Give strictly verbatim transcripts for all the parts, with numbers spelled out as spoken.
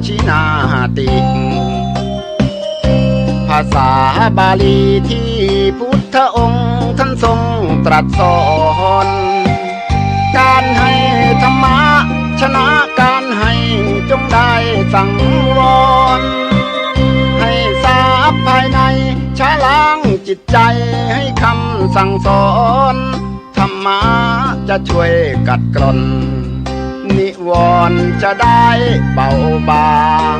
ชินาติ ภาษาบาลีตี้พุทธองค์ท่านทรงตรัสสอน ก๋านหื้อธรรมะชนะก๋านหื้อ จงได้สังวร หื้อทรัพย์ภายในชะล้างจิตใจ๋ หื้อกำสั่งสอน ธรรมะจะช่วยขัดเกลา นิวรณ์จะได้เบาบาง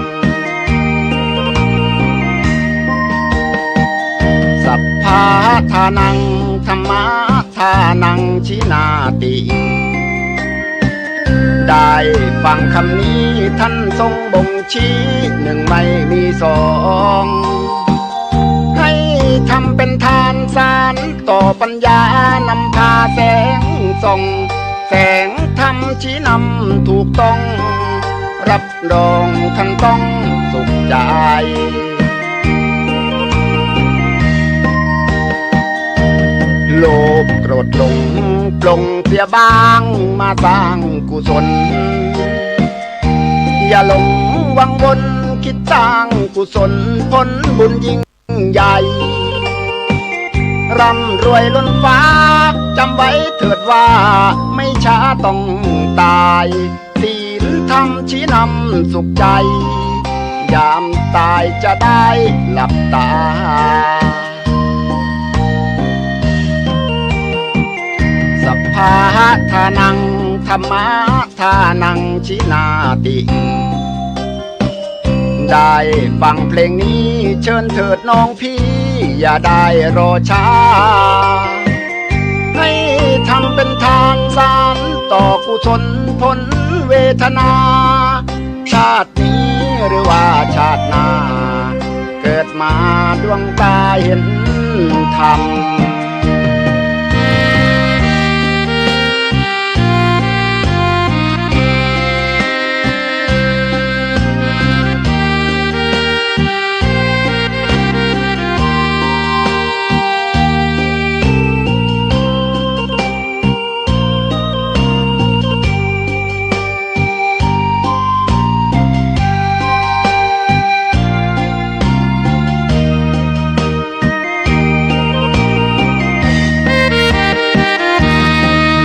สัพพะทานัง ธัมมะทานัง ชินาติ ได้ฟังกำนี้ท่านทรงบ่งชี้ นึ่งไม่มีสอง หื้อทำเป๋นทานสานต่อปัญญา นำพาแสงส่อง แสงธรรมชี้นำถูกต้อง รับรองท่านต้องสุขใจ๋ โลภโกรธหลงปลงเสียบ้าง มาสร้างกุศล อย่าหลงวังวน กึ๊ดสร้างกุศล ผลบุญยิ่งใหญ่ ร่ำรวยล้นฟ้า จ๋ำไว้เถิดว่า ไม่ช้าต้องต๋าย ศีลธรรมชี้นำสุขใจ๋ ยามต๋ายจะได้หลับต๋า สัพพะทานัง ธัมมะทานัง ชินาติ ได้ฟังเพลงนี้ เชิญเถิดน้องพี่ อย่าได้รอช้า หื้อทำเป๋นทานสานต่อกุศล ผลเวทนา ชาตินี้หรือว่าชาติหน้า เกิดมาดวงต๋าเห็นธรรม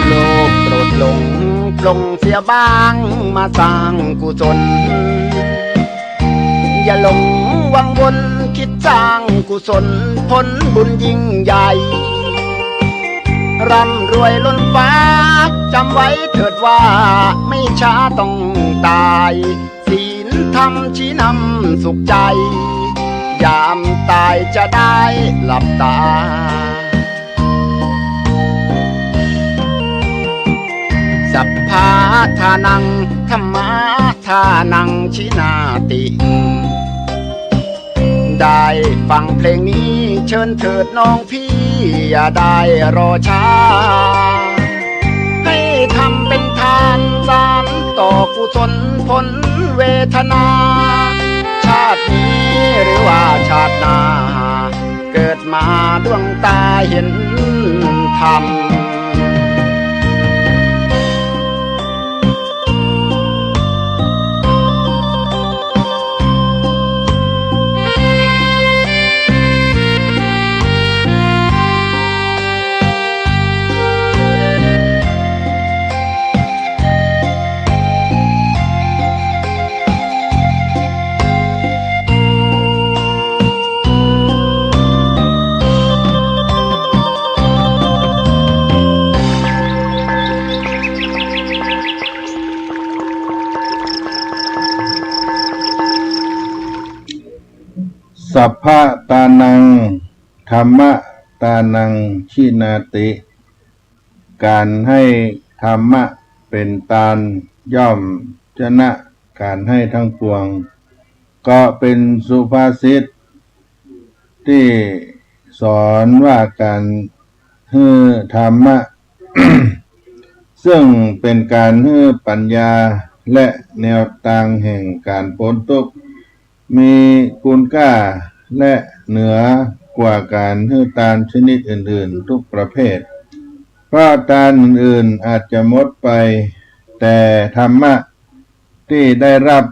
โลภโกรธหลงปลงเสียบ้าง มาสร้างกุศล อย่าหลงวังวน กึ๊ดสร้างกุศล ผลบุญยิ่งใหญ่ ร่ำรวยล้นฟ้า จ๋ำไว้เถิดว่า ไม่ช้าต้องต๋าย ศีลธรรมชี้นำสุขใจ๋ ยามต๋ายจะได้หลับต๋า สัพพะทานัง ธัมมะทานัง ชินาติ ได้ฟังเพลงนี้ เชิญเถิดน้องพี่ อย่าได้รอช้า หื้อทำเป๋นทานสานต่อกุศล ผลเวทนา ชาตินี้หรือว่าชาติหน้า เกิดมาดวงต๋าเห็นธรรม สัพพะทานัง ธัมมะทานัง ชินาติ ก๋านหื้อธรรมะเป๋นตาน ย่อมชนะก๋านหื้อทั้งปวง ก็เป๋นสุภาษิตตี้สอนว่าก๋านหื้อธรรมะ ซึ่งเป๋นก๋านหื้อปั๋ญญา และแนวตางแห่งก๋านป๊นตุ๊กข์ มีคุณค่า และเหนือกว่าก๋านหื้อตานชนิดอื่นๆ ทุกประเภท เพราะตานอื่นๆ อาจจะหมดไป แต่ธรรมะตี้ได้รับ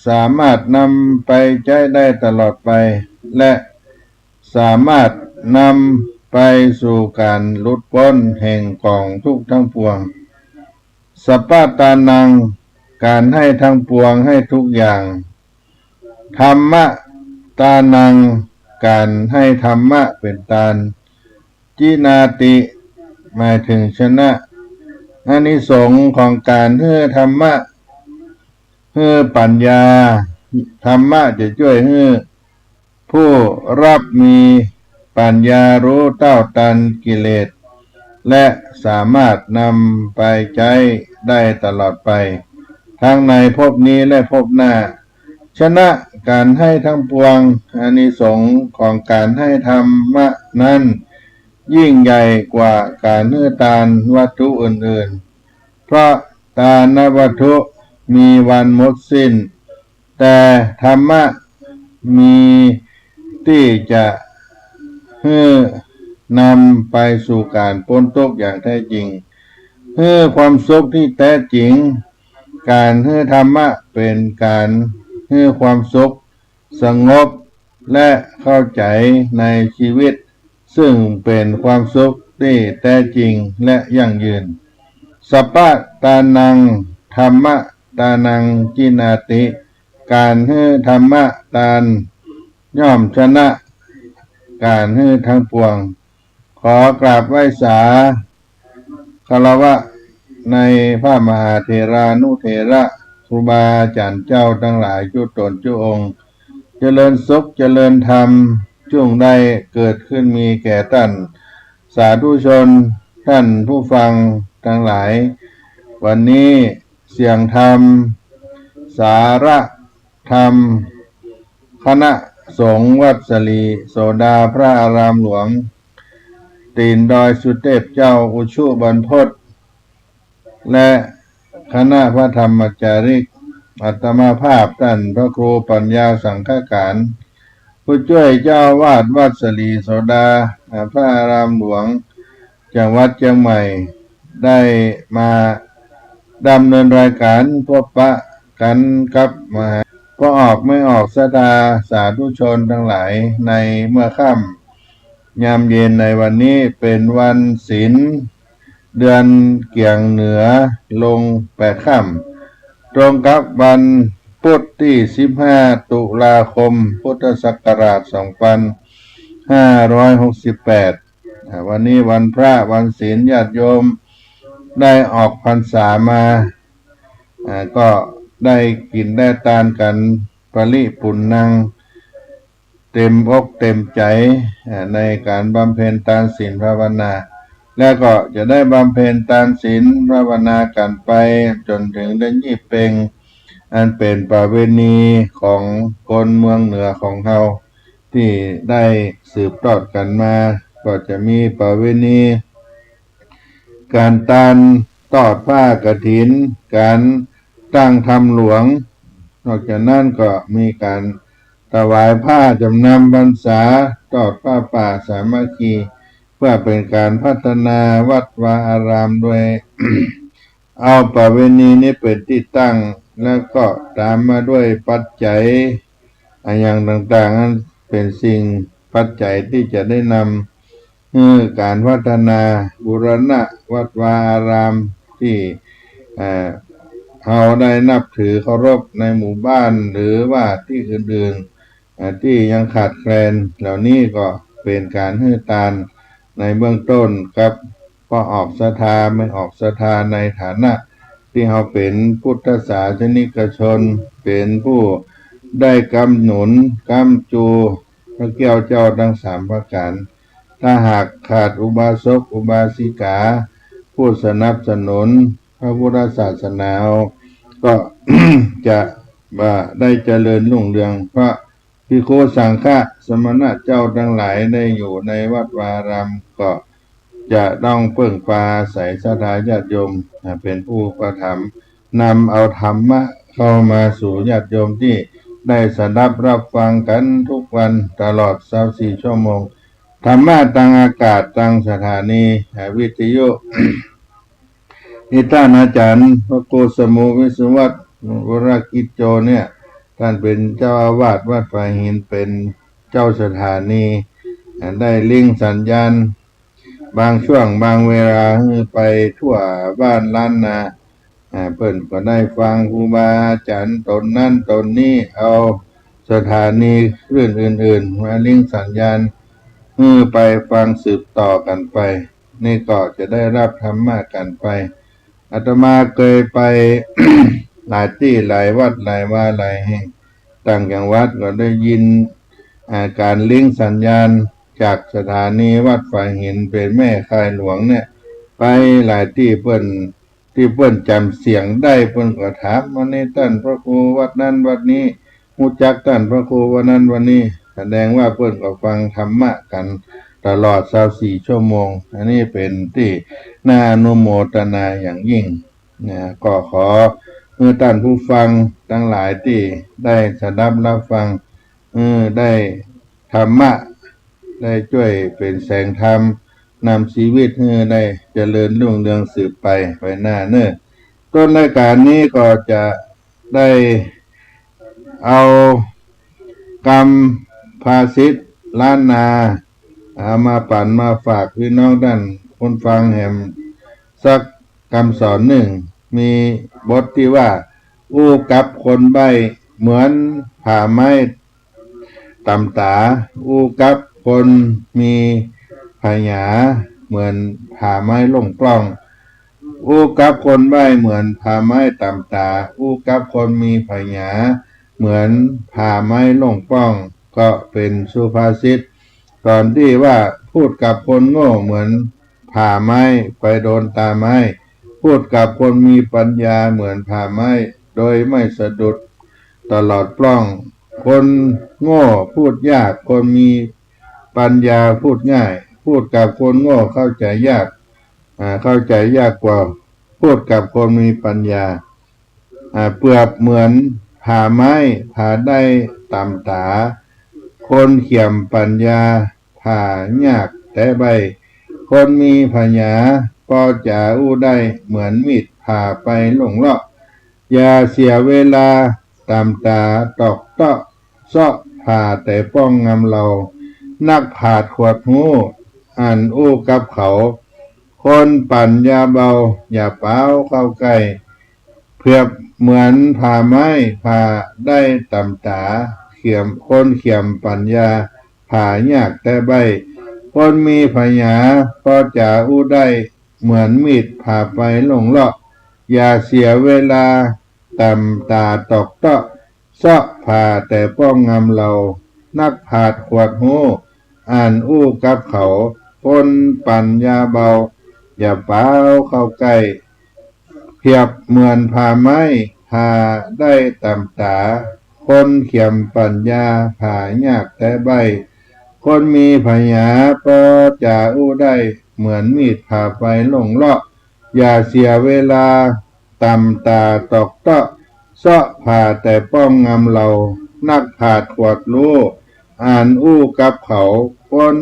สามารถนำไปใจ๊ได้ตลอดไป และสามารถนำไปสู่ก๋านหลุดป๊นแห่งก๋องทุกข์ทั้งปวง สัพพะตานัง ก๋านหื้อทั้งปวง หื้อทุกอย่าง ธัมมะตานัง ก๋านหื้อธรรมะเป๋นตาน จินาติ หมายเถิงชนะ อานิสงส์ของก๋านหื้อธรรมะ หื้อปัญญา ธรรมะจะจ้วยหื้อผู้ฮับมีปัญญาฮู้เต้าตันกิเลส และสามารถนำไปใจ๊ได้ตลอดไป ทั้งในภพนี้และภพหน้า ชนะก๋านหื้อทั้งปวง อานิสงส์ของก๋านหื้อธรรมะนั้น ยิ่งใหญ่กว่าก๋านหื้อตานวัตถุอื่นๆ เพราะตานวัตถุมีวันหมดสิ้น แต่ธรรมะมีตี้จะหื้อนำไปสู่ก๋านป๊นทุกข์อย่างแท้จริง หื้อความสุขตี้แท้จริง ก๋านหื้อธรรมะเป๋นก๋านหื้อความสุข สงบ และเข้าใจ๋ในชีวิต ซึ่งเป๋นความสุขตี้แท้จริงและยั่งยืน สัพพะตานัง ธัมมะตานัง จินาติ ก๋านหื้อธรรมะตาน ย่อมชนะก๋านหื้อทั้งปวง ขอกราบไหว้สา คารวะในพระมหาเถรานุเถระ ครูบาอาจ๋ารย์เจ้าตังหลายจุ๊ต๋นจุ๊องค์ เจริญสุขเจริญธรรม จุ่งได้เกิดขึ้นมีแก่ต้านสาธุชน ต้านผู้ฟังตังหลาย วันนี้เสียงธรรม สาระธรรม คณะสงฆ์วัดสลีโสดาพระอารามหลวง ตี๋นดอยสุเตพเจ้าอุชุบรรพต และคณะพระธรรมจาริก อาตมาภาพต้านพระครูปัญญาสังฆการ ผู้จ้วยเจ้าอาวาสวัดสลีโสดา อ่า พระอารามหลวง จังหวัดเจียงใหม่ ได้มาดำเนินรายการพบปะกั๋นกับมหา พ่อออกแม่ออกศรัทธาสาธุชนตังหลาย ในเมื่อค่ำยามเย็นในวันนี้เป๋นวันศีล เดือนเกี๋ยงเหนือลงแปดค่ำ ตรงกับวันพุธตี้สิบห้า ตุลาคม พุทธศักราช สองพันห้าร้อยหกสิบแปด อ่า วันนี้วันพระวันศีล ญาติโยมได้ออกพรรษามา อ่า ก็ได้กิ๋นได้ตานกั๋น ปริปุณณัง เต๋มอกเต๋มใจ๋ อ่า ในก๋านบำเพ็ญตานศีลภาวนา และก็จะได้บำเพ็ญตานศีลภาวนากั๋นไปจ๋นเถิงเดือนยี่เป็ง อันเป๋นประเวณีของคนเมืองเหนือของเฮา ตี้ได้สืบทอดกั๋นมา ก็จะมีประเวณี ก๋านตานตอดผ้ากฐิน ก๋านตั้งธรรมหลวง นอกจากนั้นก็มีก๋านถวายผ้าจ๋ำนำพรรษา ตอดผ้าป่าสามัคคี เพื่อเป๋นก๋านพัฒนาวัดวาอารามโดย เอาประเวณีนี้เป๋นตี้ตั้ง แล้วก็ต๋ามมาด้วยปัจจัย อะหยังต่างๆ นั้นเป๋นสิ่งปัจจัยตี้จะได้นำ หื้อก๋านพัฒนาบูรณะวัดวาอารามตี้ เอ่อ เฮาได้นับถือเคารพในหมู่บ้าน หรือว่าตี้อื่นๆ เอ่อ ตี้ยังขาดแคลน เหล่านี้ก็เป๋นก๋านหื้อตานในเบื้องต้นกับ พ่อออกศรัทธา แม่ออกศรัทธา ในฐานะตี้เฮาเป๋นพุทธศาสนิกชน เป๋นผู้ได้กำหนุนกำจู พระแก้วเจ้าตังสามประก๋าน ถ้าหากขาดอุบาสกอุบาสิกา ผู้สนับสนุนพระพุทธศาสนา ก็จะบ่ได้เจริญรุ่งเรือง เพราะภิกขุสังฆะสมณะเจ้าตังหลายได้อยู่ในวัดวาอาราม ก็จะต้องเปิ้งปาอาศัยศรัทธาญาติโยม อ่า เป๋นผู้อุปถัมภ์ นำเอาธรรมะเข้ามาสู่ญาติโยมตี้ได้สดับรับฟังกั๋นทุกวันตลอดซาวสี่ชั่วโมง ธรรมะตางอากาศตางสถานี อ่า วิทยุ ตี้ต้านอาจ๋ารย์พระครูสมุห์ วิศวัตร วรกิจโจ เนี่ย ท่านเป๋นเจ้าอาวาสวัดฝายหิน เป๋นเจ้าสถานี อ่า ได้เล็งสัญญาณบางช่วงบางเวลาหื้อไปทั่วบ้านล้านนา อ่า เปิ้นก็ได้ฟังครูบาอาจ๋ารย์ต๋นนั้นต๋นนี้ เอาสถานีคลื่นอื่นๆ มาเล็งสัญญาณหื้อไปฟังสืบต่อกั๋นไป นี่ก็จะได้ฮับธรรมะกั๋นไป อาตมาเกยไป หลายตี้หลายวัดหลายวาหลายแห่ง ต่างจังหวัดก็ได้ยิน อ่า ก๋านเล็งสัญญาณจากสถานีวัดฝายหิน เป๋นแม่ค่ายหลวงเนี่ย ไปหลายตี้ เปิ้น ตี้เปิ้นจ๋ำเสียงได้ เปิ้นก็ถาม วันนี้ต้านพระครูวัดนั้นวัดนี้ ฮู้จักต้านพระครูวัดนั้นวัดนี้ แสดงว่าเปิ้นก็ฟังธรรมะกั๋นตลอดซาวสี่ชั่วโมง อันนี้เป๋นตี้น่าอนุโมทนาอย่างยิ่งนะ ก็ขอหื้อต้านผู้ฟังตังหลายตี้ได้สดับฮับฟัง หื้อได้ธรรมะ ได้จ้วยเป๋นแสงธรรม นำจีวิตหื้อได้เจริญรุ่งเรืองสืบไป ไปหน้าเน่อ ต้นรายก๋านนี้ก็จะได้เอากำภาษิตล้านนา เอามาปั๋นมาฝากปี้น้องต้านคนฟังแหมสักกำสอนนึ่ง มีบทตี้ว่า อู้กับคนใบ้เหมือนผ่าไม้ต่ำต๋า อู้กับคนมีผญาเหมือนผ่าไม้โล่งปล้อง อู้กับคนใบ้เหมือนผ่าไม้ต่ำต๋า อู้กับคนมีผญาเหมือนผ่าไม้โล่งปล้อง ก็เป๋นสุภาษิต ต๋อนตี้ว่า พูดกับคนโง่เหมือนผ่าไม้ไปโดนตาไม้ พูดกับคนมีปัญญาเหมือนผ่าไม้โดยไม่สะดุดตลอดปล้อง คนโง่พูดยาก คนมีปัญญาพูดง่าย พูดกับคนโง่เข้าใจ๋ยาก อ่า เข้าใจ๋ยากกว่าพูดกับคนมีปัญญา อ่า เปรียบเหมือนผ่าไม้ผ่าได้ต่ำต๋า คนเขี่ยมปั๋ญญาผ่ายากแต๊ใบ้ คนมีผญาปอจ๋าอู้ได้เหมือนมีดผ่าไปโล่งเลาะ อย่าเสียเวลาต่ำต๋าตอกเตาะเซาะผ่าแต่ป้องงำเลา นักผาดขวดฮู้อันอู้กับเขา คนปั๋ญญาเบาอย่าป๋าวเข้าใก้ เปรียบเหมือนผ่าไม้ผ่าได้ต่ำต๋า เขี่ยม คนเขี่ยมปั๋ญญาผ่ายากแต๊ใบ้ คนมีผญาปอจ๋าอู้ได้เหมือนมีดผ่าไปโล่งเลาะ อย่าเสียเวลาต่ำต๋าตอกเตาะเซาะผ่าแต่ป้องงำเลา นักผาดขวดฮู้อันอู้กับเขา คนปั๋ญญาเบาอย่าป๋าวเข้าใก้ เปรียบเหมือนผ่าไม้ผ่าได้ต่ำต๋า คนเขี่ยมปั๋ญญาผ่ายากแต๊ใบ้ คนมีผญาปอจ๋าอู้ได้เหมือนมีดผ่าไปโล่งเลาะ อย่าเสียเวลาต่ำต๋าตอกเตาะเซาะผ่าแต่ป้องงำเลา นักผาดขวดฮู้อันอู้กับเขา คน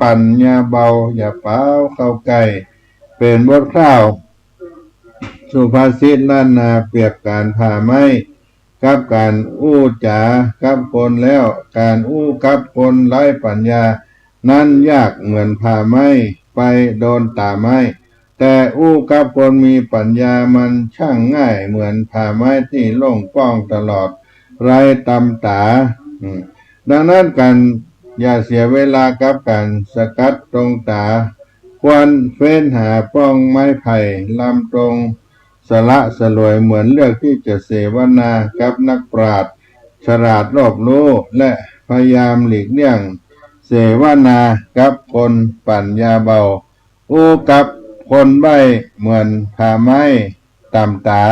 ปั๋ญญาเบาอย่าป๋าวเข้าใก้ เป๋นบทคร่าว สุภาษิตล้านนาเปรียบก๋านผ่าไม้กับก๋านอู้จ๋ากับคนแล้ว ก๋านอู้กับคนไร้ปั๋ญญานั้นยากเหมือนผ่าไม้ไปโดนต๋าไม้ แต่อู้กับคนมีปั๋ญญามันช่างง่ายเหมือนผ่าไม้ตี้โล่งปล้องตลอดไร้ต่ำต๋า อืม ดังนั้นก๋านอย่าเสียเวลากับก๋านสกัดตรงต๋า ควรเฟ้นหาป้องไม้ไผ่ลำตรงสละสลวย เหมือนเลือกตี้จะเสวนากับนักปราชญ์ฉลาดรอบรู้ และพยายามหลีกเลี่ยงเสวนากับคนปั๋ญญาเบา อู้กับคนใบ้เหมือนผ่าไม้ต่ำต๋า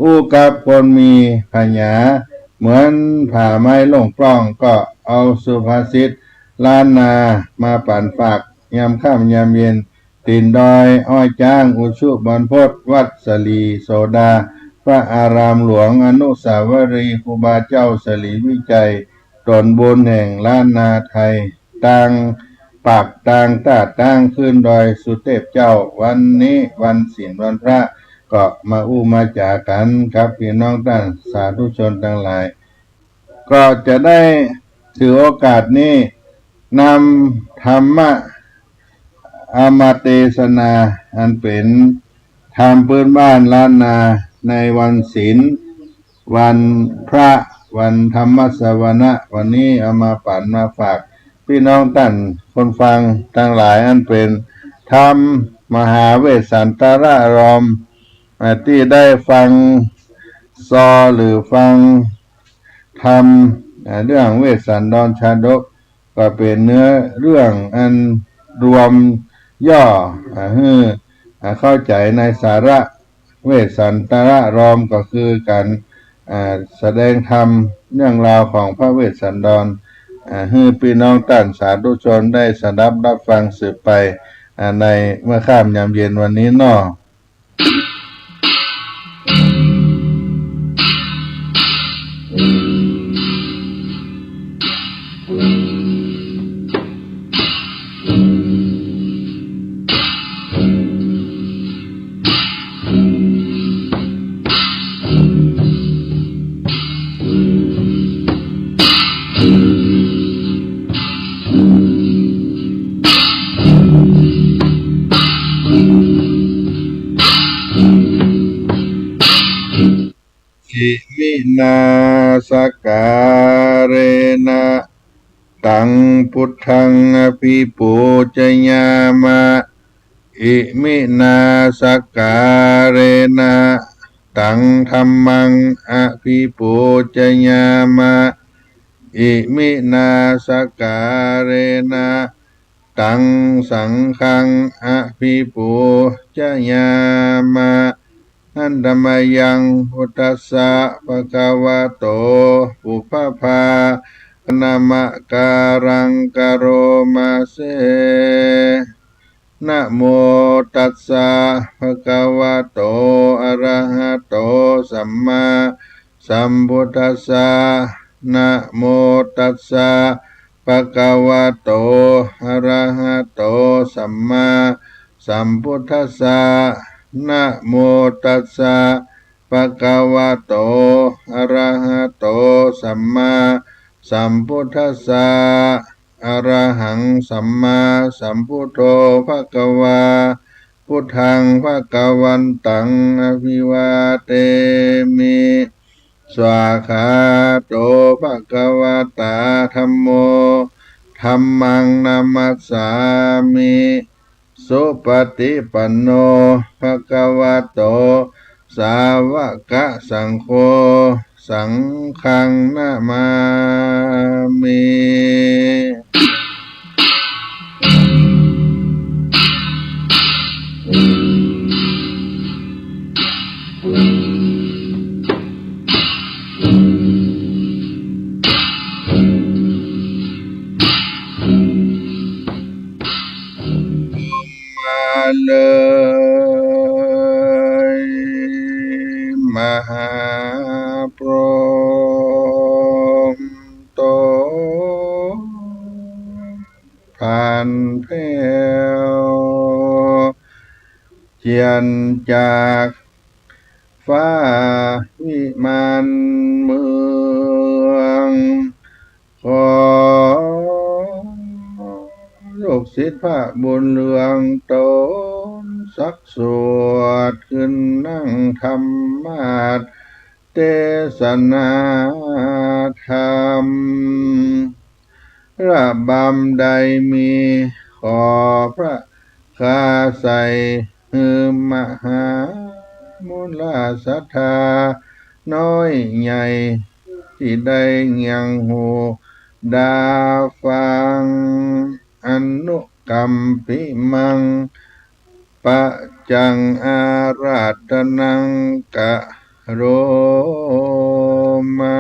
อู้กับคนมีผญาเหมือนผ่าไม้โล่งปล้อง ก็เอาสุภาษิตล้านนามาปั๋นฝากยามค่ำยามเย็น ตี๋นดอยอ้อยจ๊าง อุชุบรรพต วัดสลีโสดา พระอารามหลวง อนุสาวรีย์ครูบาเจ้าสลีวิชัย ต๋นบุญแห่งล้านนาไทย ตางปากตางต้าตางขึ้นดอยสุเตพเจ้า วันนี้วันศีลวันพระ ก็มาอู้มาจ๋ากั๋นกับปี้น้องต้านสาธุชนตังหลาย ก็จะได้ถือโอกาสนี้นำธรรมะ เอามาเตสนา อันเป๋นธรรมปื๊นบ้านล้านนา ในวันศีล วันพระ วันธรรมสวนะ วันนี้เอามาปั๋นมาฝากปี้น้องต้านคนฟังตังหลาย อันเป๋นธรรมมหาเวสสันตราราม อ่า ตี้ได้ฟังซอ หรือฟังธรรม อ่า เรื่องเวสสันดรชาดก ก็เป๋นเนื้อเรื่องอันรวมย่อ อ่า หื้อ อ่า เข้าใจ๋ในสาระ เวสสันตราราม ก็คือก๋าน อ่า แสดงธรรมเรื่องราวของพระเวสสันดร อ่า หื้อปี้น้องต้านสาธุชนได้สดับรับฟังสืบไป อ่า ในเมื่อค่ำยามเย็นวันนี้เนาะ อิมินาสักการะนะ ตังพุทธังอะภิปูจยามะ อิมินาสักการะนะ ตังธัมมังอะภิปูจยามะ อิมินาสักการะนะ ตังสังฆังอะภิปูจยามะ หันตะมะยัง พุทธัสสะ ภะคะวะโต ปุพพะภาคะนะมะกาลัง กะโรมะเส นะโมตัสสะ ภะคะวะโต อะระหะโต สัมมาสัมพุทธัสสะ นะโมตัสสะ ภะคะวะโต อะระหะโต สัมมาสัมพุทธัสสะ นะโมตัสสะ ภะคะวะโต อะระหะโต สัมมาสัมพุทธัสสะ อะระหัง สัมมาสัมพุทโธ ภะคะวา พุทธัง ภะคะวันตัง อะภิวาเทมิ สวาคาโต ภะคะวะตา ธัมโม ธัมมัง นะมัสสามิ สุปะฏิปันโน ภะคะวะโต สาวะกะสังโฆ สังฆัง นะมามิ มาเลย มหาพรหม ตน ผ่านแผ้ว เจียรจากฟ้าวิมานเมือง ขอลูกศิษย์พระบุญเรืองตน สักสวดขึ้นนั่งธรรมาสน์ เตสนาธรรม ระบำใดมี ขอพระคาใส่ หื้อมหามูลศรัทธา น้อยใหญ่ ตี้ได้เยียงหูดาฟัง อนุกัมปิมัง ปัจจังอาราธนัง กะโรมะ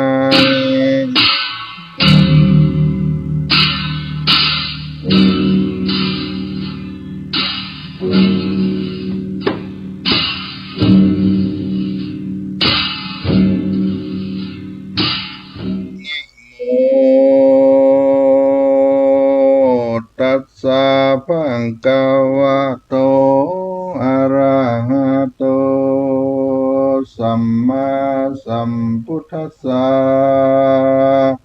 นะโม ตัสสะ ภะคะวะโต อะระหะโต สัมมาสัมพุทธัสสะ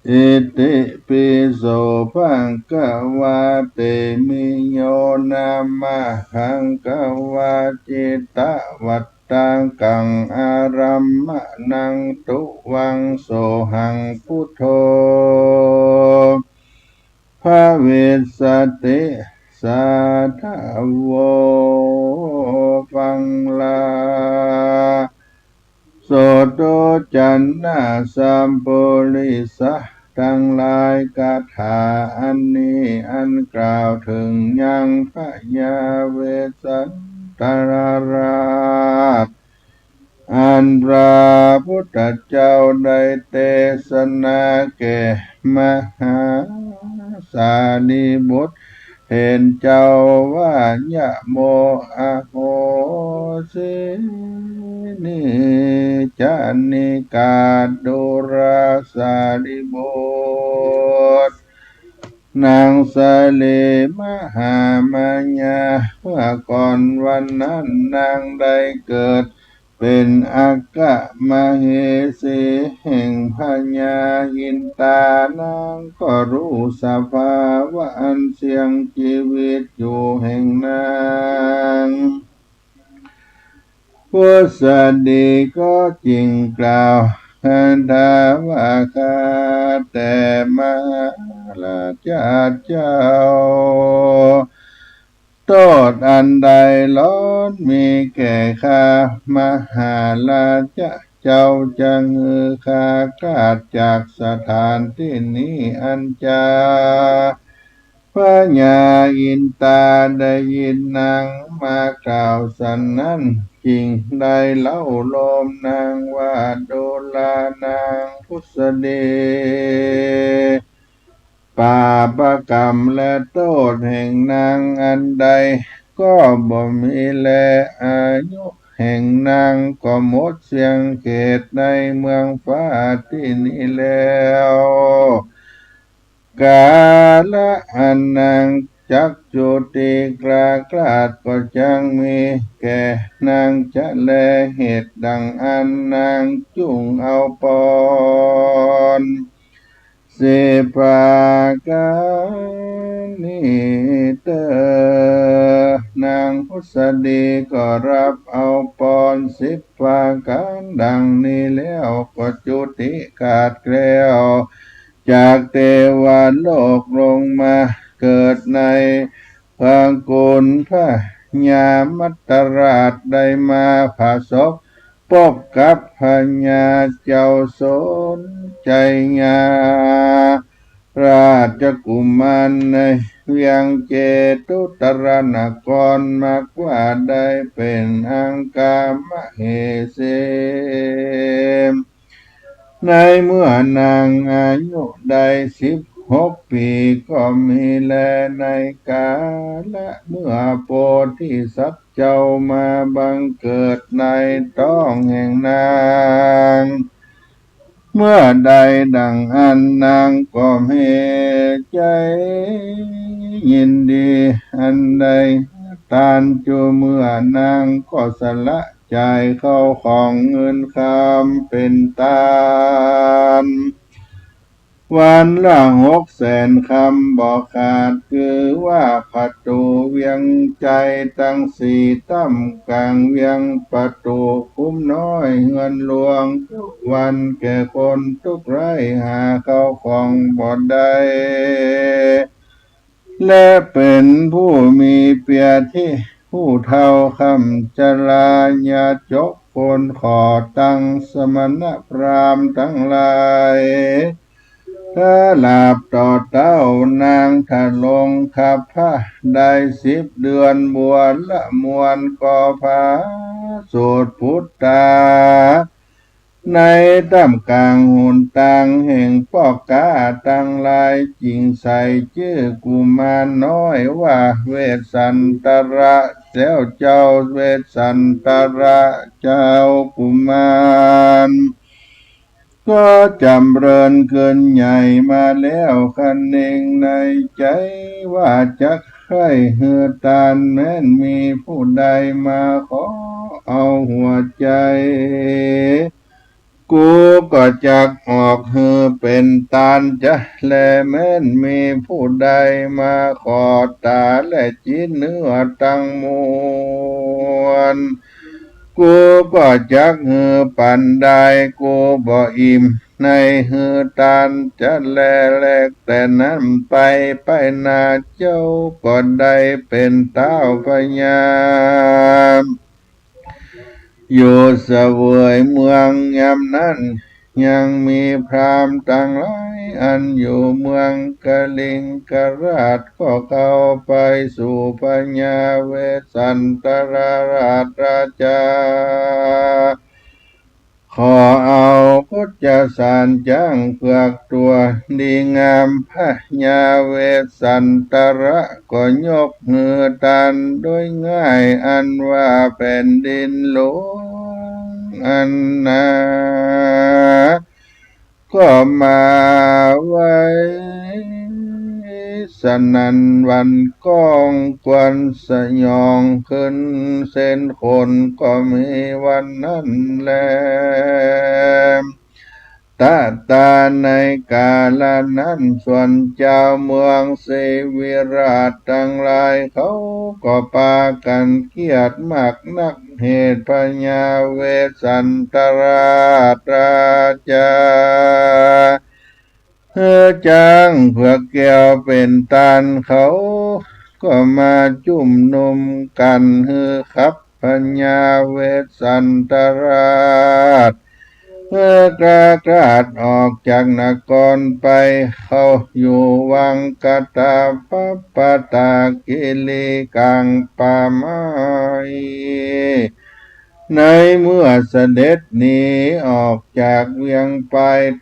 Iti pi so bhagavā temi yo namahaṃ kavā cittavattaṃ kaṃ ārāmaṇaṃ tuvaṃ sohaṃ buddho bhavissati. สาธะโว ฟังลา โสโต จัณณะ สัปปุริสะ ตังหลาย คาถาอันนี้อันกล่าวเถิงยังพญาเวสสันตรราช อันพระพุทธเจ้าได้เตสนาแก่มหาสารีบุตร เถรเจ้าว่า ยะโม อะโหสิ นิจจานิกา ดูราสารีบุตร นางสาลีมหามายา เมื่อก่อนวันนั้นนางได้เกิด เป๋นอัคคมเหสีแห่งพญาอินตา นางก็ฮู้สภาวะอันเสี่ยงจีวิตอยู่แห่งนาง พุทธดีก็จึงกล่าวคาถาว่า ข้าแต่มหาราชเจ้า โต้ษอันใดล้วนมีแก่ข้า มหาราชเจ้า จะหื้อข้าคลาดจากสถานตี้นี้อันจา พญาอินตาได้ยินนางมากล่าวสันนั้น จึงได้เล้าโลมนางว่า ดูรานางพุทธดี บาปกรรมและโต้ษแห่งนางอันใดก็บ่มีแล อายุแห่งนางก็หมดเสี้ยงเขตในเมืองฟ้าตี้นี้แล้ว กาละอันนางจักจุติคลาคลาดก็จักมีแก่นางจะแล เหตุดังอั้นนางจุ่งเอาปอน สิบประก๋านนี้เต๊อะ นางพุทธดีก็ฮับเอาปอนสิบประก๋านดังนี้แล้วก็จุติคลาดแคล้ว จากเตวโลกลงมาเกิดในพระกุลพญามัตตราช ได้มาผสม พบกับพญาเจ้าโสนชัยยา ราชกุมารในเวียงเจตุตรนคร มักว่าได้เป๋นอัคคมเหสี ในเมื่อนางอายุได้สิบหกปี๋ก็มีแล ในกาละเมื่อโพธิสัตว์เจ้ามาบังเกิดในต๊องแห่งนาง เมื่อใดดังอั้นนางก็มีใจ๋ยินดี อันได้ตานจุเมื่อนางก็สละจ่ายเข้าของเงินคำเป๋นตาน วันละหกแสนคำบ่ขาด คือว่าประตู๋เวียงชัยตังสี่ ถ้ำก๋างเวียง ประตู๋คุ้มน้อย เฮือนหลวง ทุกวันแก่คนทุกไร้ หาเข้าของบ่ได้ และเป๋นผู้มีเปียธิ ผู้เฒ่าค่ำจรา ยาจกคนขอตังสมณพราหมณ์ตังหลาย ถ้าหลาบต่อเต้านางทรงคัพพะ ได้สิบเดือน บัวละมวลก็ผาสูดผุดตา ในถ้ำก๋างหนตางแห่งป้อก๊าตังหลาย จึงใส่จื้อกุมารน้อยว่าเวสสันตระ แล้วเจ้าเวสสันตระเจ้ากุมาร ก็จ๋ำเริญขึ้นใหญ่มาแล้วครั้นเน่ง ในใจ๋ว่าจักใค่หื้อตาน แม้นมีผู้ใดมาขอเอาหัวใจ๋ กูก็จักออกหื้อเป๋นตานจะแล แม้นมีผู้ใดมาขอต๋าและจิตเหื้อตังมวล กูก็จักหื้อปันดาย กูบ่อิ่มในหื้อตานจะแล แลแต่นั้นไป ไปหน้าเจ้าก็ได้เป๋นท้าวพญา อยู่เสวยเมือง ยามนั้นยังมีพราหมณ์ตังหลาย อันอยู่เมืองกลิงกราช ก็เข้าไปสู่พญาเวสสันตรราชราชา ขอเอาคชสารจ๊างเผือกตั๋วดีงาม พญาเวสสันตระก็ยกหื้อตานโดยง่าย อันว่าแผ่นดินหลวงอันนา ก็มาไหวสนั่นหวั่นก้อง ครวญสยองขึ้นเส้นขน ก็มีวันนั้นแล ตะตาในกาละนั้น ส่วนจาวเมืองเสวิราชตังหลาย เขาก็ปากั๋นเคียดมากนัก เหตุพญาเวสสันตรราชราชา หื้อจ๊างเผือกแก้วเป๋นตาน เขาก็มาจุมนุมกั๋น หื้อขับพญาเวสสันตรราช หื้อกล้าคลาดออกจากนครไป เข้าอยู่วังกะตาปะปะตากิริก๋างป่าไม้ ในเมื่อเสด็จหนีออกจากเวียงไป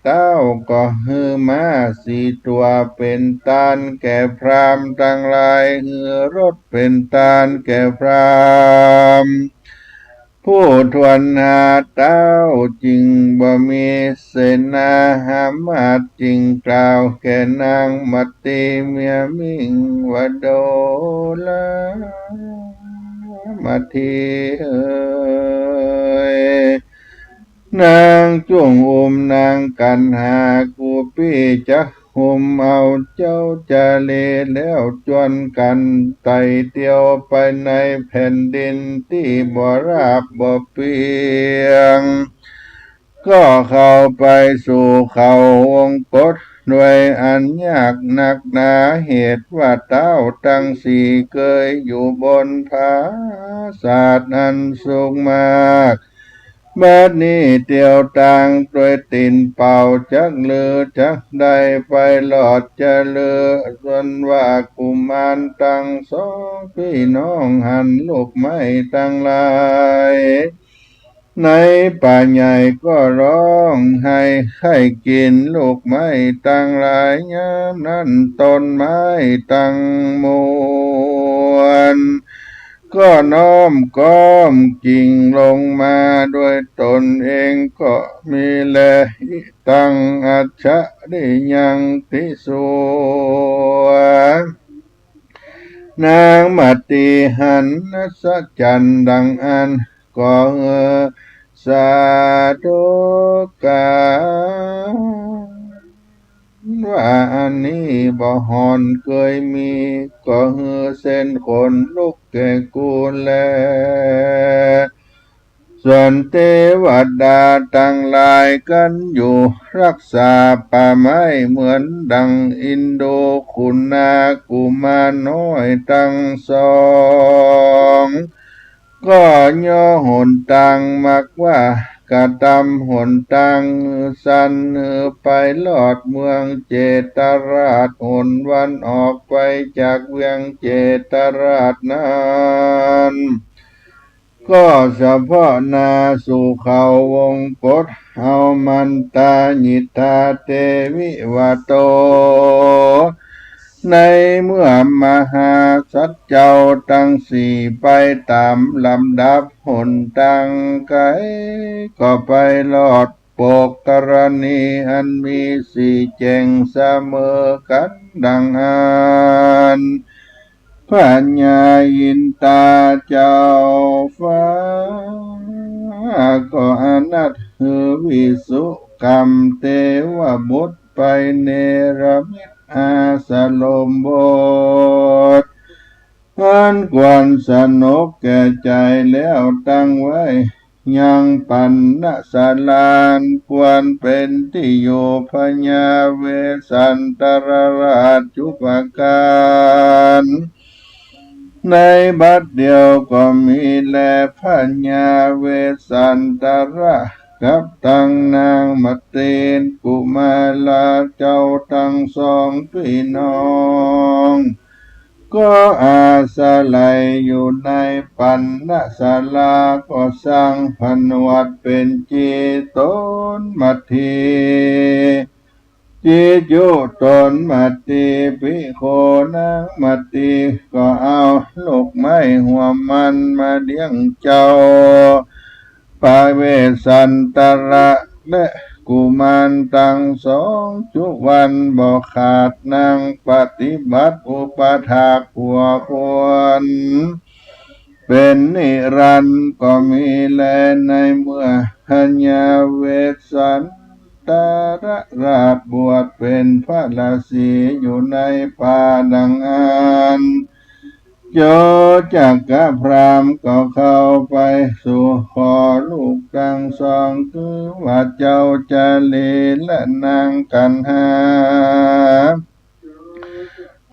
เต๊าก็หื้อม้าสี่ตั๋วเป๋นตานแก่พราหมณ์ตังหลาย หื้อรถเป๋นตานแก่พราหมณ์ ผู้ถ้วนหาเต๊าจึงบ่มีเสนาหามาตย์ จึงกล่าวแก่นางมัตตีเมียมิ่งว่า โดรามัตตีเอ๋ย นางจุ่งอุ้มนางกัณหากู้ปี้ จะ หุมเอาเจ้าจารีแล้ว จวนกั๋นไต่เตียวไปในแผ่นดินตี้บ่ราบบ่เปียง ก็เข้าไปสู่เขาวงกฏ ด้วยอันยากนักหนา เหตุว่าเต๊าตังสี่เกยอยู่บนผาสาทอันสูงมาก บัดนี้เตียวตางด้วยตี๋นเปล่า จักลือจักได้ไปรอดจะลือ ส่วนว่ากุมารตังสองปี้น้องหันลูกไม้ตังหลาย ในป่าใหญ่ก็ฮ้องไห้ใค่กิ๋นลูกไม้ตังหลาย ยามนั้นต้นไม้ตังมวล ก็น้อมก้อมกิ่งลงมา ด้วยตนเองก็มีแล อิตังอัจฉริยังติสุ นางมัตตีหันอัศจรรย์ดังอั้น ก็หื้อสาธุก๋าน ว่าอันนี้บ่ห่อนเกยมี ก็หื้อเส้นขนลุกแก่กูแล ส่วนเตวดาตังหลายกั๋นอยู่ฮักษาป่าไม้ เหมือนดังอินดูขุนากุมารน้อยตังสอง ก็ย่อหนตางมักว่า กระตำหนตางหื้อสั้น หื้อไปรอดเมืองเจตราช หนวันออกไปจากเวียงเจตราชนั้น ก็เสพาะหน้าสู่เขาวงกฏ เอามันตาญิตาเตวิวโต ในเมื่อมหาสัตว์เจ้าตังสี่ไปต๋ามลำดับหนตางไก๋ ก็ไปรอดปกกรณีอันมีสี่แจ่งเสมอกั๋นดังอั้น พญาอินตาเจ้าฟ้า ก็อนาถ หือวิสุกรรมเตวบุตรไปเนรมิตอาสรมบท อันควรสนุกแก่ใจ๋แล้วตั้งไว้ ยังปัณณศาลาอันควรเป๋นตี้อยู่ พญาเวสสันตรราชุปกาน ในบัดเดียวก็มีแล พญาเวสสันตระกับตังนางมตีกุมาราเจ้าตังสองปี้น้อง ก็อาศัยอยู่ในปัณณศาลา ก็สร้างผนวดเป๋นจีตนมตี จีจุตนมตี ภิกขุนางมตีก็เอาลูกไม้หัวมันมาเลี้ยงเจ้า พระเวสสันตระและกุมารตังสอง จุวันบ่ขาด นางปฏิบัติอุปถากหัวควร เป๋นนิรันดร์ก็มีแล ในเมื่อพญาเวสสันตรราชบวชเป๋นพระฤาษีอยู่ในป่าดังอั้น โจจกพราหมณ์ก็เข้าไปสู่ขอลูกตังสอง คือว่าเจ้าจาลีและนางกัณหา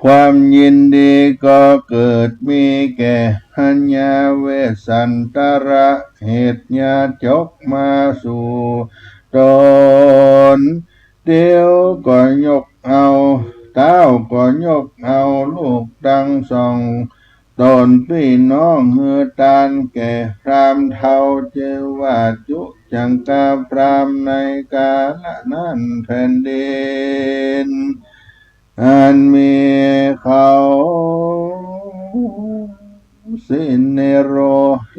ความยินดีก็เกิดมีแก่พญาเวสสันตระ เหตุญาจกมาสู่ตน เตียวก็ยกเอา เต้าก็ยกเอาลูกตังสองตนปี้น้องหื้อตานแก่พราหมณ์เฒ่า จื้อว่าจุจังกาพราหมณ์ ในกาละนั้นแผ่นดินอันมีเขาสิเนโร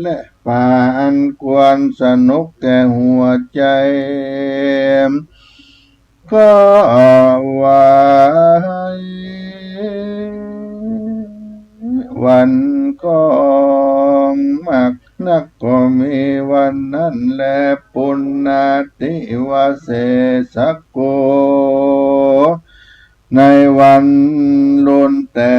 และป่าอันควรสนุกแก่หัวใจ๋ ก็ไหว้วันกองมากนัก ก็มีวันนั้นแล ปุณณาติวเสสโก ในวันลุนแต่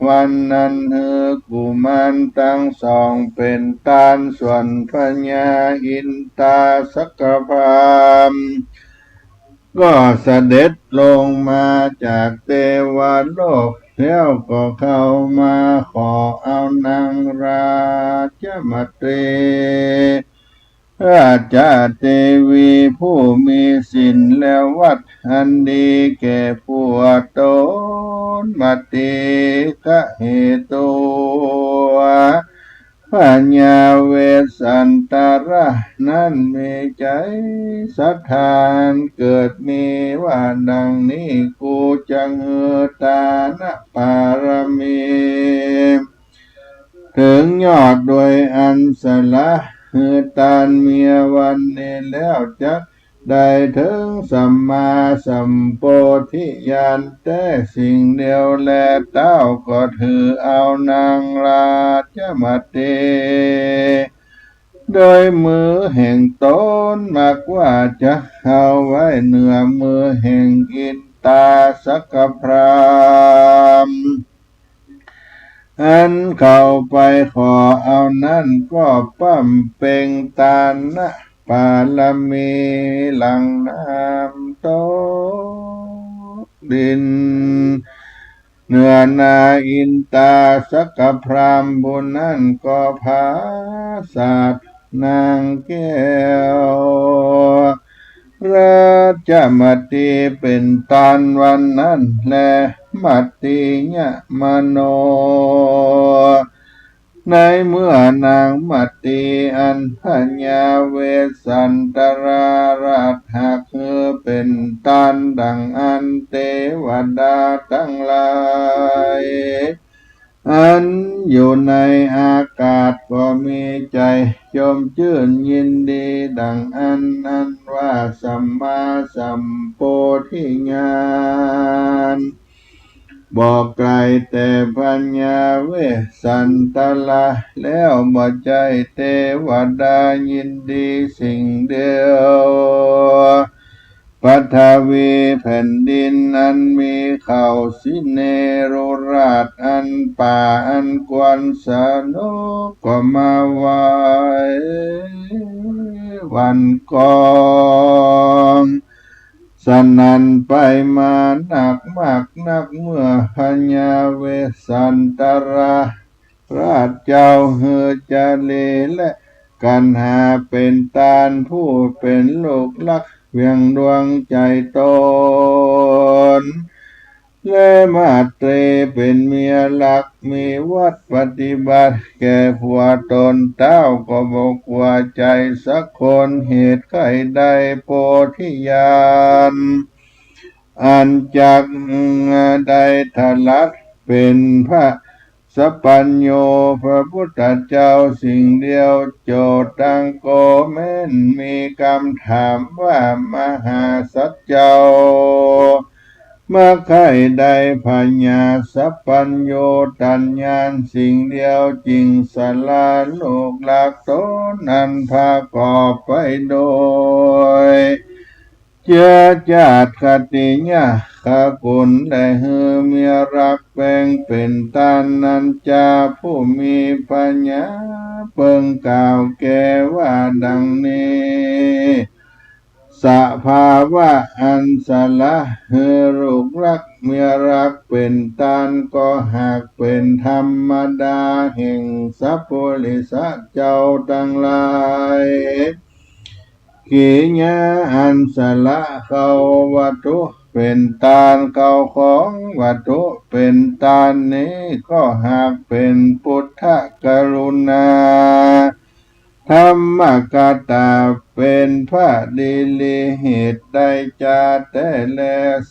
วันนั้น หื้อกุมารตังสองเป๋นตาน ส่วนพญาอินตาสกพราหมณ์ ก็เสด็จลงมาจากเตวโลก แล้วก็เข้ามาขอเอานางราชมตี ราชเตวีผู้มีศีลและวัตรอันดีแก่ผัวตนมตี กะเหตุ พญาเวสสันตระนั้นมีใจ๋ศรัทธาอันเกิดมีว่าดังนี้ กูจักหื้อตานปารมี เถิงยอดโดยอันสละหื้อตานเมียวันนี้แล้ว จักได้เถิงสัมมาสัมโพธิญาณแต๊สิ่งเดียวแล เต้าก็ถือเอานางราชมตี โดยมือแห่งตนมากว่าจักเอาไว้เหนือมือแห่งอินตาสกพราหมณ์ อันเข้าไปขอเอานั้นก็บำเพ็งตานปารมีหลั่งน้ำตกดิน เหนือหน้าอินตาสกพราหมณ์ผู้นั้นก็ผาสาทนางแก้วราชมตีเป๋นตานวันนั้นแล มตียมโน ในเมื่อนางมตีอันพญาเวสสันตราชฮักหื้อเป๋นตานดังอั้น เตวดาตังหลายอันอยู่ในอากาศก็มีใจ๋ชมจื้นยินดีดังอั้น อันว่าสัมมาสัมโพธิญาณ บ่ไก๋แต่พญาเวสสันตรา แล้วบ่ใจ้เตวดายินดีสิ่งเดียว ปฐวีแผ่นดินอันมีเขาสิเนรุราช อันป่าอันควรสนุกก็มาไหวหวั่นกอง สนั่นไปมานักมากนัก เมื่อพญาเวสสันตรา ราชเจ้าหือจารีและกัณหา เป๋นต้านผู้เป๋นลูกฮักเวียงดวงใจ๋ต๋น และมาตรีเป๋นเมียฮัก มีวัตรปฏิบัติแก่ผัวต๋น เต้าก็บ่กั๋วใจ๋สักคน เหตุใค่ได้โพธิญาณ อันจักได้ทะลัดเป๋นพระสัพพัญญูพระพุทธเจ้าสิ่งเดียว โจตังโก แม้นมีกำถามว่า มหาสัตว์เจ้า เมื่อใค่ได้พญาสัพพัญญูตัณญาณสิ่งเดียว จิ่งสละลูกฮักต๋นอันประกอบไปโดย เจื้อจาติคติยะคกุล และหื้อเมียฮักแป๋งเป๋นต้าน นันจาผู้มีปัญญาเปิงกล่าวแก่ว่าดังนี้ สภาวะอันสละหื้อลูกฮักเมียฮักเป๋นต้าน ก็หากเป๋นธรรมดาแห่งสัพปุริสะเจ้าตังหลาย กิริยาอันสละเข้าวัตถุเป๋นต้าน เข้าของวัตถุเป๋นต้านนี้ ก็หากเป๋นปุทธกรุณา ธรรมกตา เป๋นพระดิริเหตุได้จาแต๊แล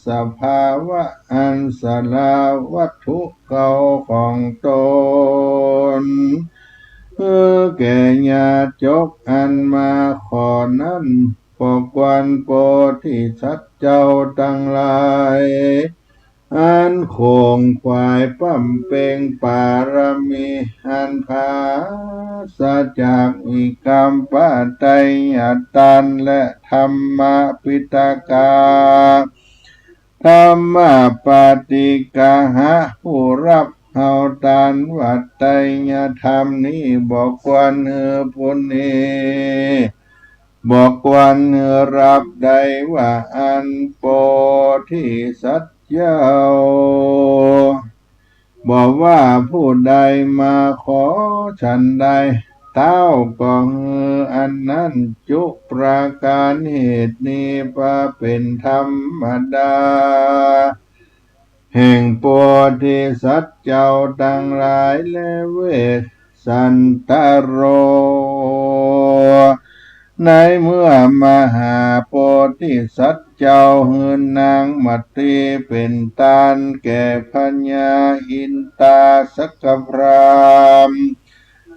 สภาวะอันสละวัตถุเข้าของต๋น หื้อแก่ญาติโยกอันมาขอนั้น บ่ควร โพธิสัตว์เจ้าตังหลาย อันขวนขวายบำเพ็งปารมี อันปราศจากวิกัมปะไตยตาน และธรรมปิฎกะ ธรรมปาติกะหะ ผู้ฮับเอาตานว่าไตรยธรรมนี้ บ่ควรหื้อผู้นี้ บ่ควรหื้อฮับได้ว่าอั้น โพธิสัตว์เจ้า บ่ว่าผู้ใดมาขอฉันใด เต้าก็หื้ออันนั้นจุประก๋าน เหตุนี้ว่าเป๋นธรรมดา แห่งโพธิสัตว์เจ้าตังหลาย และเวสสันตโร ในเมื่อมหาโพธิสัตว์เจ้าหื้อนางมาตรีเป๋นตานแก่พญาอินตาสักกพราหมณ์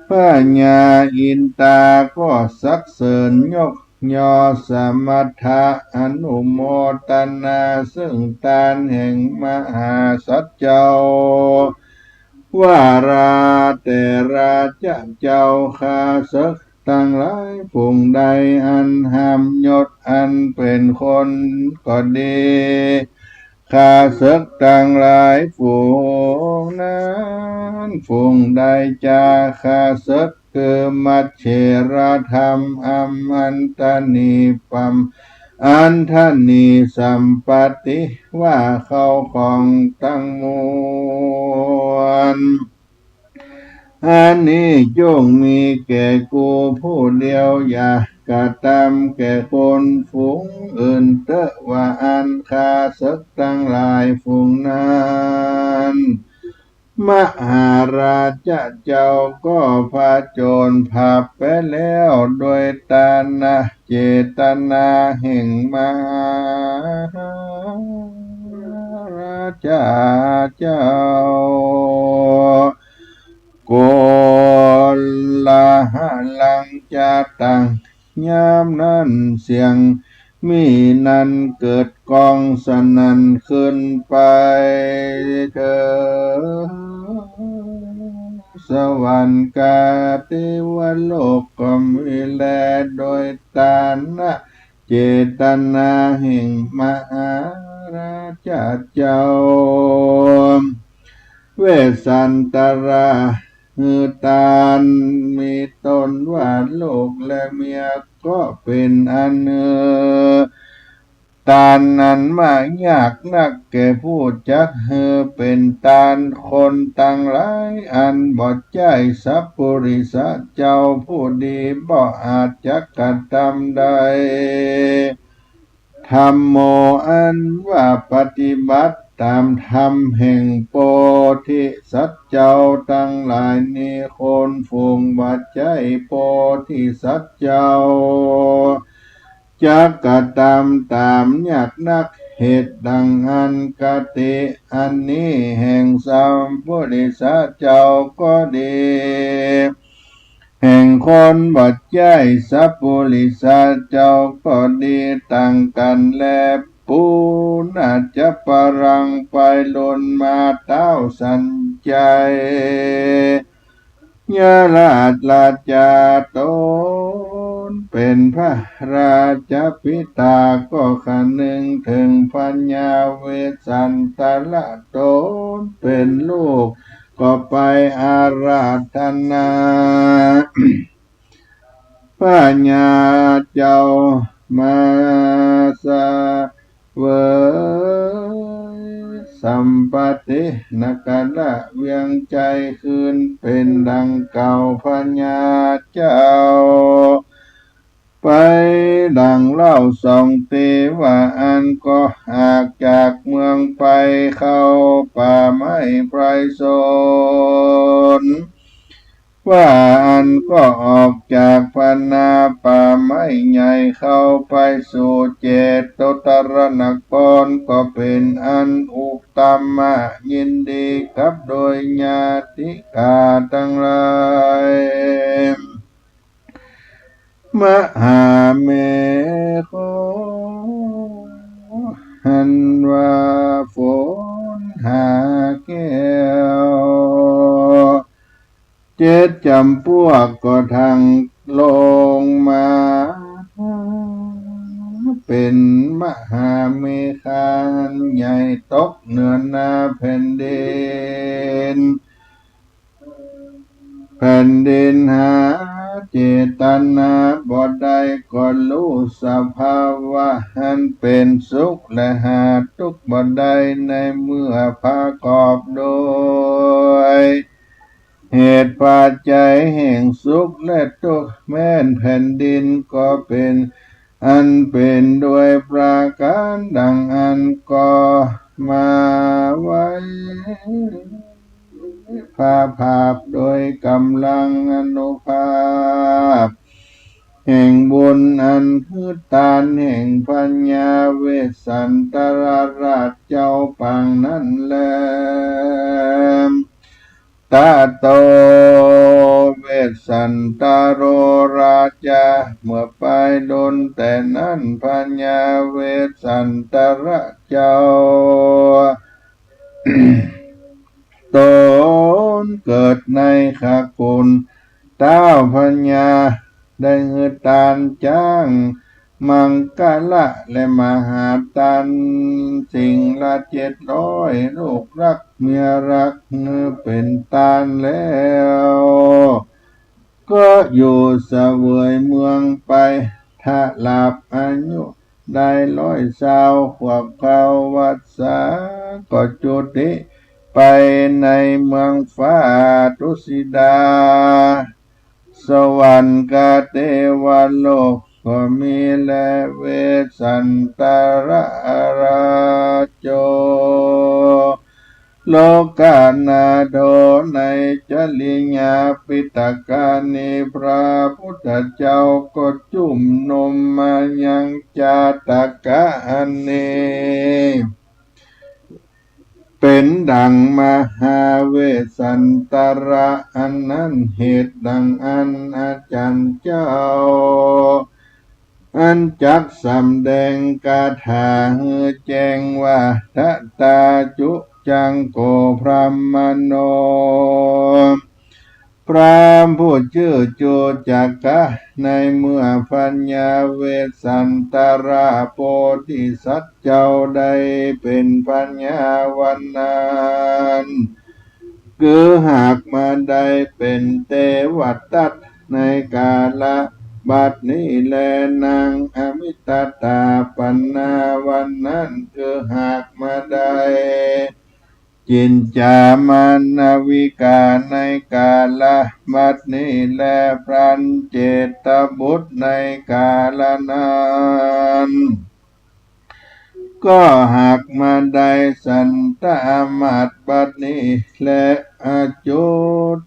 พญาอินตาก็สรรเสริญยกยอสมรรถะอนุโมตนา ซึ่งตานแห่งมหาสัตว์เจ้า ว่าราแต่ราชะเจ้า ข้าเสิกตังหลายฝูงใด อันห้ำยศอันเป๋นคนก็ดี ข้าเสิกตังหลายฝูงนั้น ฝูงใดจา ข้าเสิกคือมัชเฉรธรรม อมันตะนีปัม อันตะนีสัมปัตติ ว่าเข้าของตังมวล อันนี้จงมีแก่กูผู้เดียว อย่ากระตำแก่คนฝูงอื่นเต๊อะ ว่าอั้น ข้าเสิกตังหลายฝูงนั้น มหาราชะเจ้าก็ผจญภัพไปแล้ว โดยตานเจตนาแห่งมหาราชะเจ้า โกลาหลังจะตัง ยามนั้นเสียง มีนั้นเกิดก้องสนั่นขึ้นไปเถิง สวรรคาเตวโลกก็มีแล โดยตานะเจตนาแห่งมหาราชาเจ้า เวสสันตรา หื้อตาน มีต้นว่าลูกและเมีย ก็เป๋นอันหื้อตานนั้นมายากนัก แก่ผู้จักหื้อเป๋นตาน คนตังหลายอันบ่ใจ้สัปปุริสะเจ้าผู้ดี บ่อาจจักกระตำได้ ธัมโม อันว่าปฏิบัติต๋ามธรรมแห่งโพธิสัตว์เจ้าตังหลายนี้ คนฝูงบ่ใจ้โพธิสัตว์เจ้า จักกระตำต๋ามยากนัก เหตุดังอั้น คติอันนี้แห่งสัปปุริสะเจ้าก็ดี แห่งคนบ่ใจ้สัปปุริสะเจ้าก็ดี ต่างกั๋นแล ปูนาจะปรัง ไปลุนมา ต้าวสัญชัย ยราชราชาต๋นเป๋นพระราชบิดา ก็คนึงเถิงพญาเวสสันตระต๋นเป๋นลูก ก็ไปอาราธนา พญาเจ้ามาเสวยสัมปัตติ นครเวียงชัยคืนเป๋นดังเก่า พญาเจ้า ไปดังเล่าสองตี้ ว่าอั้นก็ออกจากเมืองไปเข้าป่าไม้ไพรสน ว่าอั้นก็ออกจากพนาป่าไม้ใหญ่เข้าไปสู่เจตุตรนคร ก็เป๋นอันอุตตมะยินดีกับโดยญาติกาตังหลาย มหาเมฆ อันว่าฝนหาแก้ว เจ็ดจำพวกก็ทั้งลงมา เป๋นมหาเมฆาอันใหญ่ตกเหนือหน้าแผ่นดิน แผ่นดินหาเจตนาบ่ได้ ก็ฮู้สภาวะอันเป๋นสุขและหาตุ๊กข์บ่ได้ ในเมื่อประกอบโดยเหตุปัจจัยแห่งสุขและตุ๊กข์ แม้นแผ่นดินก็เป๋นอันเป๋นโดยประก๋านดังอั้น ก็มาไว้ พระภาคโดยก๋ำลังอานุภาพแห่งบุญอันหื้อตานแห่งพญาเวสสันตรราชเจ้าปางนั้นแล ตะโต เวสสันตโรราชา เมื่อไปดนแต่นั้นพญาเวสสันตรราชเจ้า ต๋นเกิดในสกุลต้าวพญา ได้หื้อตานจ๊างมังคละและมหาตานสิ่งละเจ็ดร้อย ลูกฮักเมียฮักหื้อเป๋นตานแล้ว ก็อยู่เสวยเมืองไป ตลอดอายุได้ร้อยซาวขวบ เข้าวัสสา ก็จุติไปในเมืองฟ้าทุสิดา สวรรคเตวโลกก็มีแล เวสสันตรราชโจ โลกนาโถ ในจริยาปิฎกนี้ พระพุทธเจ้าก็จุมนุมมายังจาตกะอันนี้ เป๋นดังมหาเวสสันตระอันนั้น เหตุดังอั้น อาจารย์เจ้า อันจักสำแดงคาถาหื้อแจ้งว่า ทะทาจุ จังโก บรามโณ พราหมณ์ผู้จื้อจุจักกะ ในเมื่อพญาเวสสันตระโพธิสัตว์เจ้าได้เป๋นพญาวันนั้น คือหากมาได้เป๋นเตวทัตในกาละบัดนี้แล นางอมิตตาปันนาวันนั้น คือหากมาได้ จินจามานวิกาในกาละบัดนี้แล พลันเจตบุตรในกาละนั้น ก็หากมาได้สันตะอมาตย์บัดนี้แล อโจ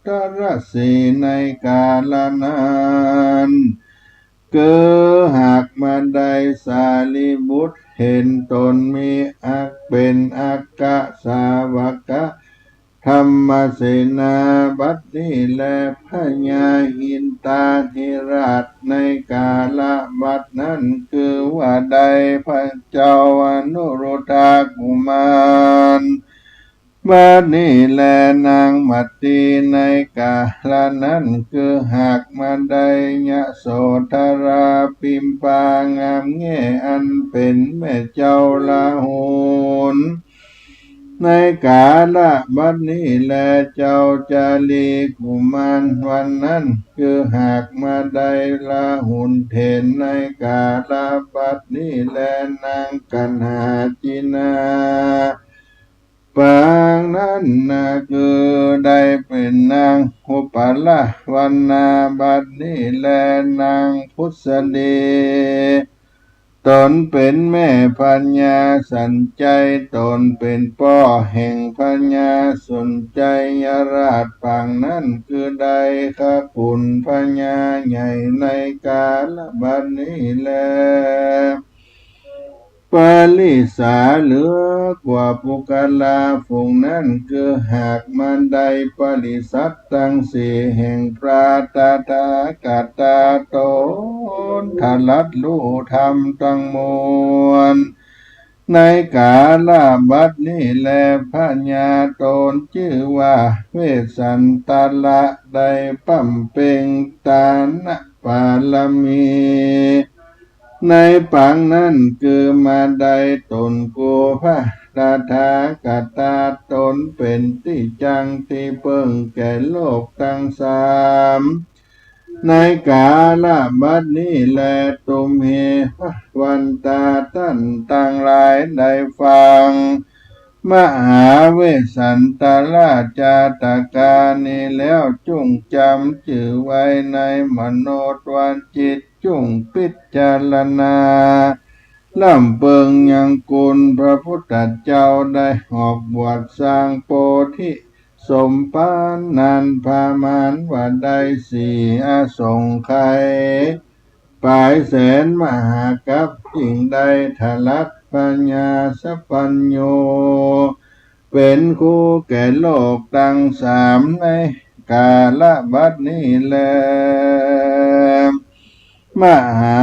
ตรสีในกาละนั้น คือหากมาได้สารีบุตรเห็นต๋นมีอัก เป๋นอัคคสาวกะ ธรรมเสนาบัดนี้แล พญาอินทาธิราชในกาละบัดนั้น คือว่าได้พระเจ้าอนุรุทธากุมาร บัดนี้แล นางมัตตีในกาละนั้น คือหากมาได้ยโสธราพิมพางามแง่ อันเป๋นแม่เจ้าราหุล ในกาละบัดนี้แล เจ้าจารีกุมารวันนั้น คือหากมาได้ราหุลเถรในกาละบัดนี้แล นางกัณหาจินา ปางนั้นนา คือได้เป๋นนางอุปราชวันนาบัดนี้แล นางผุสดี ต๋นเป๋นแม่พญาสัญชัย ต๋นเป๋นป้อแห่งพญาสุญชัยราช ปางนั้นคือได้คคุณพญาใหญ่ในกาละบัดนี้แล ปริษาเหลือกว่าปุคคละฝูงนั้น คือหากมาได้ปริษาตังสี่แห่งพระตถาคตาต๋นตรัสฮู้ธรรมตังมวล ในกาละบัดนี้แล พญาต๋นจื้อว่าเวสสันตระ ได้บำเพ็งทานบารมี ในปางนั้นคือมาได้ต๋นกู้พระตถาคตาต๋นเป๋นตี้จั้งตี้เปิ้งแก่โลกตังสาม ในกาละบัดนี้แล ตุมเห ภวันตา ต้านตังหลายได้ฟัง มหาเวสสันตระจาตกานี้แล้ว จุ่งจ๋ำจื้อไว้ในมโนทวจิต จุ่งพิจารณา ร่ำเปิงยังคุณพระพุทธเจ้าได้ออกบวชสร้างโพธิสมภารนั้นประมาณว่าได้สี่อสงไขย ปายแสนมหากัป จึ่งได้ตรัสพญาสัพพัญญู เป๋นครูแก่โลกตังสามในกาละบัดนี้แล มหา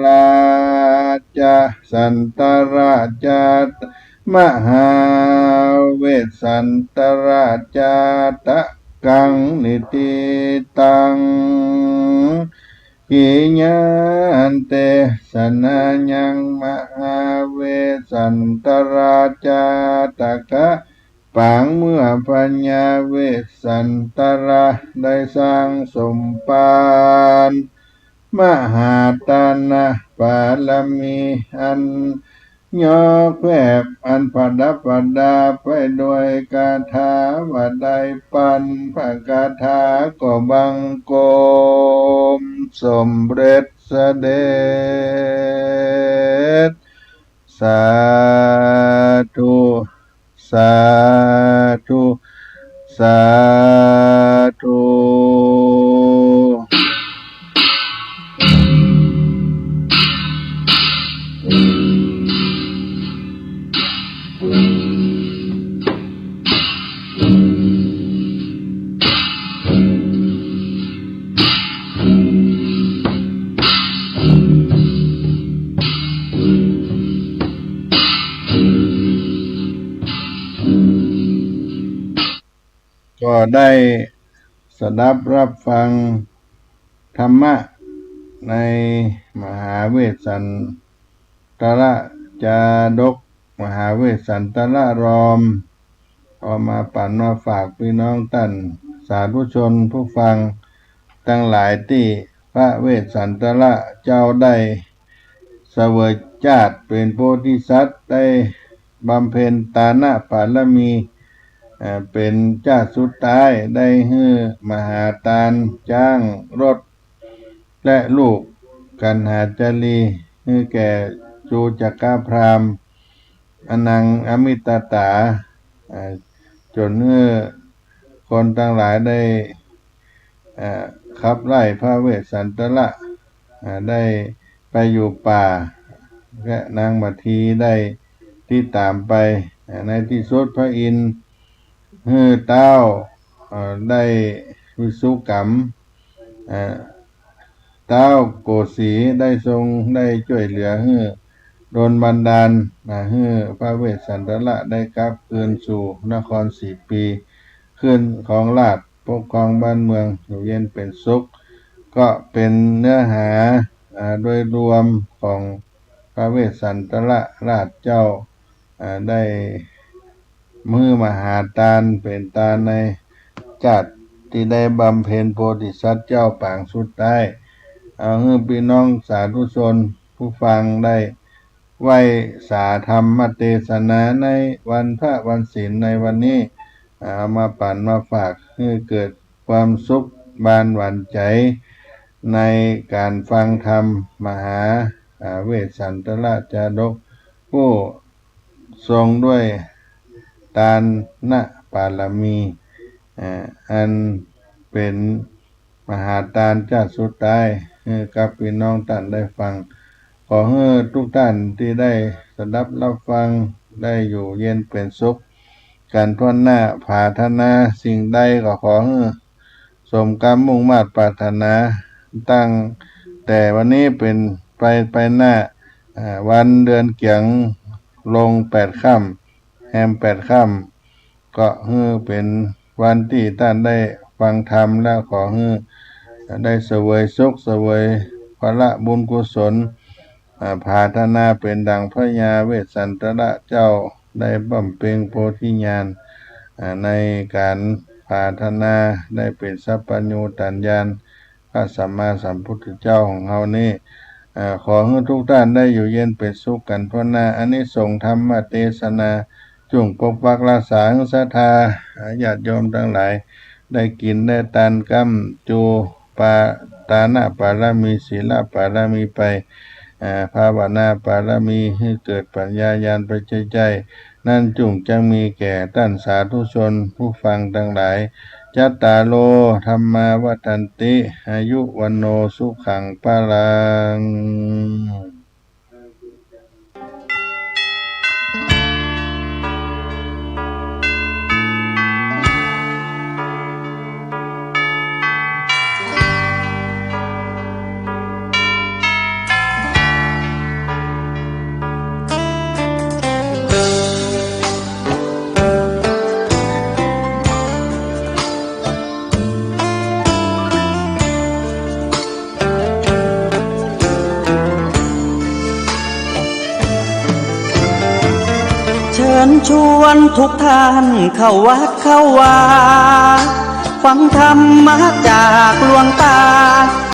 ราชสันตระจาต มหาเวสสันตระจาตกัง นิทธิตัง กิยาเตสนายัง มหาเวสสันตระจาตกะ ปางเมื่อพญาเวสสันตระได้สร้างสมภาร มหาทานบารมีอัน ยอกแวก อันประดับประดาไปด้วยคาถาว่าได้ปันพระคาถาก็บังคมสมเร็จเสด็จ สาธุ สาธุ สาธุ ก็ได้สดับรับฟังธรรมะในมหาเวสสันตรจาดก มหาเวสสันตรารอม เอามาปั๋นมาฝากปี้น้องต้านสาธุชนผู้ฟังตังหลาย ตี้พระเวสสันตรเจ้าได้เสวยจาติเป๋นโพธิสัตว์ ได้บำเพ็ญตานปารมี เอ่อ เป๋นจาติสุดท้าย ได้หื้อมหาตานจ๊าง รถ และลูกกัณหาจารี หื้อแก่จูจักรพราหมณ์ อนังอมิตตา เอ่อ จ๋นหื้อคนตังหลายได้ เอ่อ ขับไล่พระเวสสันตระ เอ่อ ได้ไปอยู่ป่า และนางมัททีได้ติดต๋ามไป เอ่อ ในตี้สุดพระอินทร์หื้อเต๊า เอ่อ ได้วิศวกรรม เอ่อ เต๊าโกสีได้ทรง ได้จ้วยเหลือหื้อดลบันดาล อ่า หื้อพระเวสสันตรได้กลับคืนสู่นครสีปี ขึ้นครองราชย์ปกครองบ้านเมืองอยู่เย็นเป๋นสุข ก็เป๋นเนื้อหา อ่า โดยรวมของพระเวสสันตรราชเจ้า อ่า ได้ หื้อมหาตานเป๋นตานในจาติตี้ได้บำเพ็ญโพธิสัตว์เจ้าปางสุดท้าย เอาหื้อปี้น้องสาธุชนผู้ฟังได้ไหว้สาธรรมเตสนาในวันพระวันศีลในวันนี้ เอามาปั๋นมาฝากหื้อเกิดความสุขบานหวานใจ๋ ในก๋านฟังธรรมมหา อ่า เวสสันตรจาดก ผู้ ทรงด้วยตานปารมี อ่า อันเป๋นมหาตานจาติสุดท้าย หื้อกับปี้น้องต้านได้ฟัง ขอหื้อทุกต้านตี้ได้สดับรับฟังได้อยู่เย็นเป๋นสุขกั๋นถ้วนหน้า ผาถนาสิ่งใดก็ขอหื้อ สมกำมุ่งมาดปรารถนา ตั้งแต่วันนี้เป๋นไป ไปหน้า อ่า วันเดือนเกี๋ยงลงแปดค่ำ แฮมแปดค่ำ ก็หื้อเป๋นวันตี้ต้านได้ฟังธรรม แล้วขอหื้อได้เสวยสุข เสวยผละบุญกุศล อ่า ผาถนาเป๋นดั่งพญาเวสสันตรเจ้าได้บำเพ็งโพธิญาณ อ่า ในก๋านผาถนาได้เป๋นสัพพัญญูตญาณพระสัมมาสัมพุทธเจ้าของเฮานี้ อ่า ขอหื้อทุกต้านได้อยู่เย็นเป๋นสุขกั๋นถ้วนหน้า อานิสงส์ธรรมเตสนา จุ่งปกปักรักษาหื้อศรัทธา อ่า ญาติโยมตังหลาย ได้กิ๋นได้ตานกำจูปา ตานปารมี ศีลปารมีไป อ่า ภาวนาปารมีหื้อเกิดปัญญาญาณไปใจ้ๆ นั้นจุ่งจักมีแก่ต้านสาธุชนผู้ฟังตังหลาย จัตตาโร ธัมมา วัฑฒันติ อายุ วัณโณ สุขัง พลัง เชิญชวนทุกท่านเข้าวัดเข้าวา ฟังธรรมะจากหลวงตา